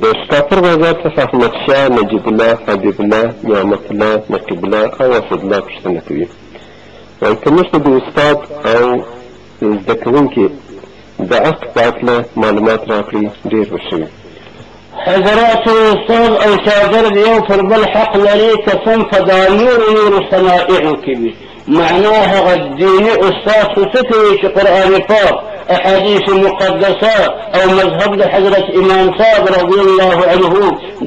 د شکاپور بازار څخه احمد شاه، نجیب الله، حبیب الله، نعمت الله، نقیب الله او اسدالله پوښتنه کوي. وایي که موږ ته د استاد او زده کوونکي د عقد په هکله معلومات راکړي ډېر به ښه وي. حضرات استاد او شاګرد یو پر بل حق لري، که څه په دا نورو نورو صنایعو کې وي. معنا هغه دیني استاد خو څه کوي چې قرآن پاک، احادیث مقدسه او مذهب د حضرت امام صاحب رضی الله عنه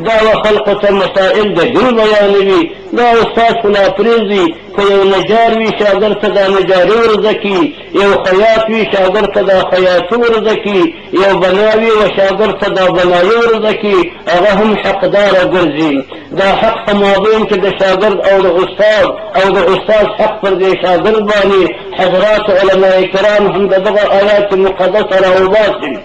دا و خلقو ته مسائل د دین بیانوي. دا استاد خو لا پرېږدي، که یو نجار وي شاګرد ته دا نجاري ورزده کړي، یو خیاط وي شاګرد ته دا خیاطي ورزده کړي، یو بنا وي و شاګرد ته دا بنایي ورزده کړي، هغه هم حقداره ګرځي. دا حق په مابین کې د شاګرد او د استاد او د استاد حق پر دې شاګرد باندې حضرات علماء کرام هم د دغه آیات مقدسه راوباسي.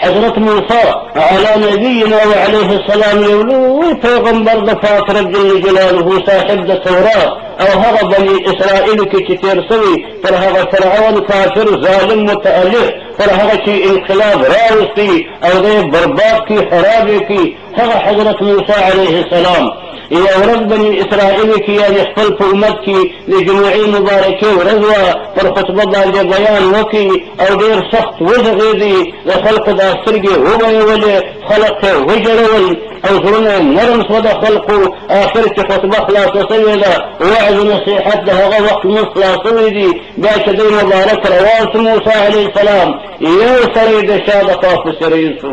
حضرت موسی علی نبینا وعلیه السلام یو لوی پیغمبر د پاک رب جل جلاله صاحب د تورات او هغه بني اسرائیل کې چې تېر سوی، پر هغه فرعون کافر ظالم متألف، پر هغه چې انقلاب راوستی او دی برباد کړي، خراب یې کړي، هغه حضرت موسی علیه السلام یوه ورځ بني اسرائیل کې یعنې خپل په امت کې د جمعې مبارکې ورځ وه، پر خطبه باندې بیان وکړي او ډېر سخت وږغېدی، د خلکو دا سترګې وبیولې، خلق یې وژړول او زړونه یې نرم سوه د خلکو. آخر چې خطبه خلاصه سوې ده، وعظ نصیحت د هغه وخت لمونځ خلاص سوی دي، بیا چې دی مبارک روان سو موسی علیه السلام، یو سړی د شا د خوا پسې رهي سو،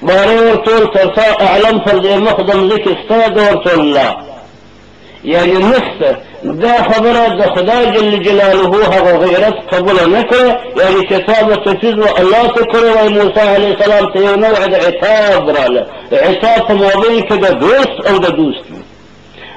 باره ورتول تر څو اعلم پر دې مخ د مځکې سته د ورتول الله یعنې نشته. دا خبره د خدای جل جلاله هغه غیرت قبوله نه کړه، یعنې چې تا به تفیض و الله ته کړی وای. موسی علیه السلام ته یو نوع د عتاب راله، عتاب په مابین کې د دوست او د دوست وي.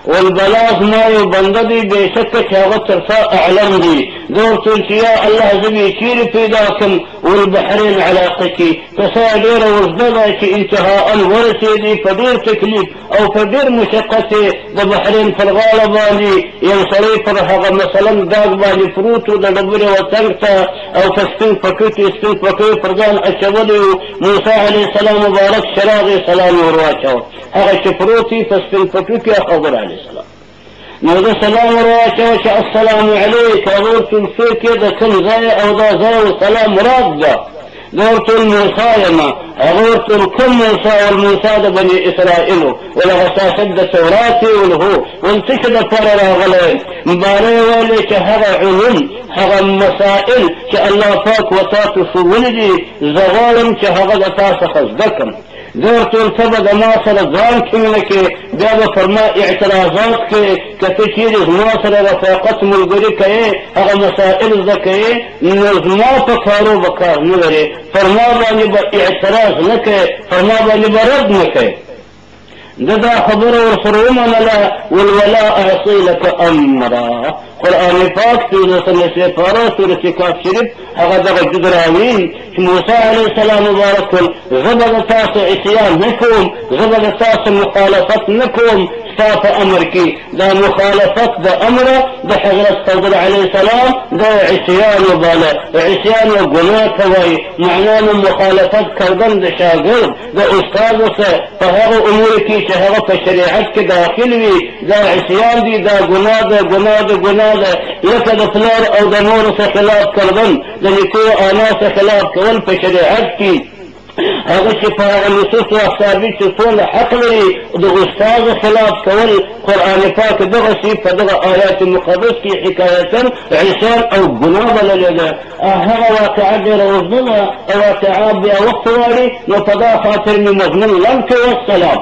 والبلا زما یو بنده دی، بېشکه چې هغه تر تا اعلم دی. زه ورته ویل چې یا الله زه به یې چیرې پیدا کړم؟ والبحرین علاقه کې قصه ډېره اوږده ده چې انتهاء ورسېدې، په ډېر تکلیف او په ډېر مشقت یې د بحرین پر غاړه باندې یو سړی پر هغه مثلا داګ باندې پروت و، د ډبرې و څنګ ته، او په سپین پټو کې سپین پټو یې پر ځان اچولی و. موسی علیه السلام مبارک چراغ یې سلام یې ور واچاوه، هغه چې پروت وي په سپین پټو کې خضر علیه السلام، نو ده سلام ور واچاوه چې السلام علیک. هغه ورته ویل څوک یې، د کوم ځای او دا ځای و سلام مراد ده؟ ده ورته ویل موسی یم. هغه ورته ویل کوم موسی؟ ول موسی د بني اسرائیلو. ول هغه صاحب د تورات یې؟ ول هو. ول څه شي دپاره راغلی؟ مباره یې ویلې چې هغه علوم هغه مسائل چې الله پاک و تاسو ښوولي دي، زه غواړم چې هغه د تا څخه زده کړم. زه ورته ویل ته به د ما سره ځان کښېنه کې، بیا به پر ما اعتراضات کوې، که ته چېرې زما سره رفاقت ملګري کوې، هغه مسائل زده کوې، نو زما په کارو به کار نه لرې، پر ما باندې به اعتراض نه کوې، پر ما باندې به رد نه کوې. ده دا خبره ورسره ومنله، ول ولا اعصي لک امرا. قرآن پاک پنځلسمه سپاره سورة کاف شریف هغه دغه جز راوي چې موسی علیه السلام مبارک ول زه به د تاسو عصیان نه کوم، زه به د تاسو مخالفت نه کوم ستا په امر کې. دا مخالفت د امر د حضرت خضر علیه السلام د عصیان وباله، عصیان و ګناه ته وایي. معنا نو مخالفت کردن د شاګرد د استاد سره په هغه امور کې چې هغه په شریعت کې داخل وي، دا عصیان دي، دا ګناه ده، ګناه ده، ګناه ده. لکه د پلار او د مور سره خلاف کردن، د نیکو انا سره خلاف کول په شریعت کې، هغه چې په هغه نصوص او ثابت چې څومره حق لري د استاد خلاف کول، قرآن پاک دغسې په دغه آیات مقدس کې حکایتا عصیان او ګناه بللې ده. هغه واقعه ډېره اوږده ده او واقعه بیا وخت غواړي، نو په دا خاطر مې مضمون لنډ کړ. والسلام.